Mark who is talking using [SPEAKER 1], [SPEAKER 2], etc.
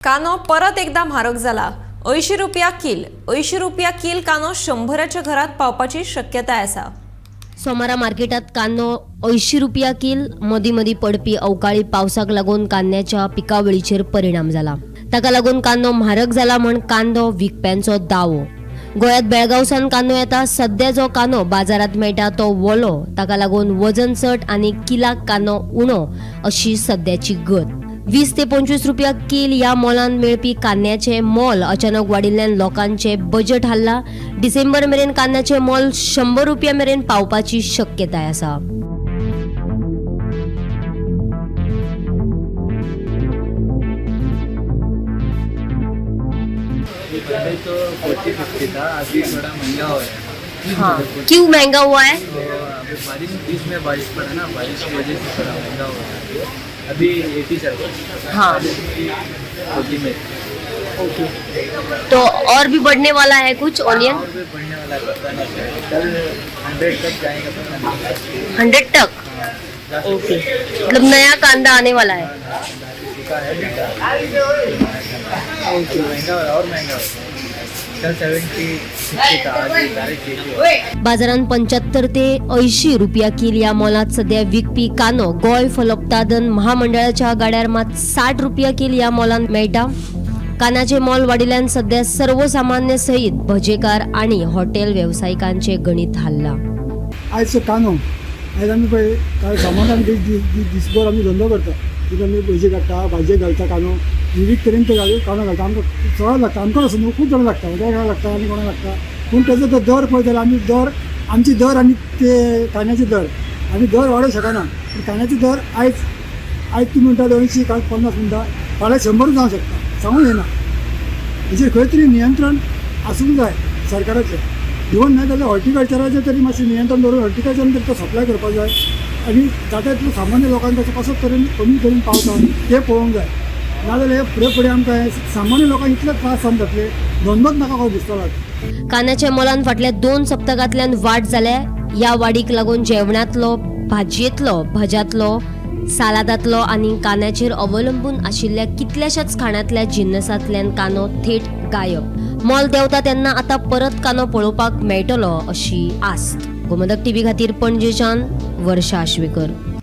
[SPEAKER 1] कांदो परत एकदा म्हारग जाला. 80 रुपया कील, 80 रुपया कील कांदो 100च्या घरात पावपाची शक्यताय आसा.
[SPEAKER 2] सोमारा मार्केटात कांदो 80 रुपया कील. मदीं मदीं पडपी अवकाळी पावसाक लागून कांद्याच्या पिकावळीचेर परिणाम जाला. ताका लागून कांदो म्हारग जाला म्हण कांदो विकप्यांचो दावो. गोंयांत बेळगांवसान कांदो येता. सद्या जो कांदो बाजारांत मेळटा तो वोलो. ताका लागून वजन चड आनी किलाक कांदो उणो अशी सद्याची गत. 20 ते 25 रुपया कील ह्या मोलान मेळपी कांद्याचें मोल अचानक वाडिल्ल्यान लोकांचें बजट हाल्ला. डिसेंबर मेरेन कांद्याचें मोल 100 रुपया मेरेन पावपाची शक्यताय आसा.
[SPEAKER 3] पहले तो 40-50 था, अभी थोड़ा महंगा हो गया।
[SPEAKER 2] हाँ, क्यों महंगा हुआ है?
[SPEAKER 3] तो अभी बारिश, बीच में बारिश पड़ा ना, बारिश की वजह से थोड़ा महंगा हो गया। अभी 80 चल रहा है।
[SPEAKER 2] हाँ।
[SPEAKER 3] 40 में।
[SPEAKER 2] ओके, तो और भी बढ़ने वाला है कुछ ऑनियन?
[SPEAKER 3] और भी बढ़ने वाला है, पता नहीं सर। कल 100 तक जाएगा, पता नहीं।
[SPEAKER 2] 100 तक?
[SPEAKER 3] जा सकते।
[SPEAKER 2] ओके, मतलब नया कांदा आने वाला है।
[SPEAKER 3] सूखा है महंगा। अभी महंगा हो रहा है, और महंगा हो रहा है। कल 70-60 था, आज डायरेक्ट 80 हो गया।
[SPEAKER 2] बाजारात 75 ते 80 रुपया कील ह्या मोलात सध्या विकपी कांदो गोंय फलोत्पादन महामंडळाच्या गाड्यार मात 60 रुपया कील ह्या मोलान मेळटा. कांद्याचे मोल वाडिल्ल्यान सध्या सर्वसामान्य सहित भजेकार आनी हॉटेल वेवसायिकांचे गणित हाल्ला.
[SPEAKER 4] आयज कांदो आयज आमी पळय काल सामान आमी दिसभर आमी धंदो करता. तितून आमी भजी काडटा, भाजयेक घालता कांदो, विवीध तरेन ते घालून कांदो घालता. आमकां चड लागता, आमकां आसूं न्हू, खूब जाणां लागता, हॉटेलाक लागता आनी कोणाक लागता. पूण तेजो तो दर पळयत जाल्यार आमी दर, आमची दर आनी ते कांद्याचे दर आमी दर वाडोवंक शकना. पूण कांद्याचे दर आयज आयज तूं म्हणटा 80, काल 50 म्हणटा, फाल्यां 100 जावंक शकता, सांगूंक येना. हेजेर खंय तरी नियंत्रण आसूंक जाय सरकाराचें. इवन न्हय जाल्यार हॉर्टिकल्चराचें तरी मातशें नियंत्रण दवरून हॉर्टिकल्चरान तरी तो सप्लाय करपाक जाय आनी जाता तितलो सामान्य लोकांक ताचो कसो तरेन कमी तरेन पावता तें पळोवंक जाय. नाजाल्यार हे फुडें फुडें आमकां हे सामान्य लोकांक इतले त्रास जावन जातले, धंदोच नाका कसो दिसतलो आतां.
[SPEAKER 2] कांद्याच्या मोलान फाटल्या 2 सप्तकांतल्यान वाड जाल्या. ह्या वाडीक लागून जेवणांतलो, भाजयेंतलो, भज्यांतलो, सालादांतलो आनी कांद्याचेर अवलंबून आशिल्ल्या कितल्याशाच खाणांतल्या जिन्नसांतल्यान कांदो थेट गायब. मोल देंवता तेन्ना आतां परत कांदो पळोवपाक मेळटलो अशी आस्त. गोमंतक टीव्ही खातीर पणजेच्यान वर्षा आश्वेकर.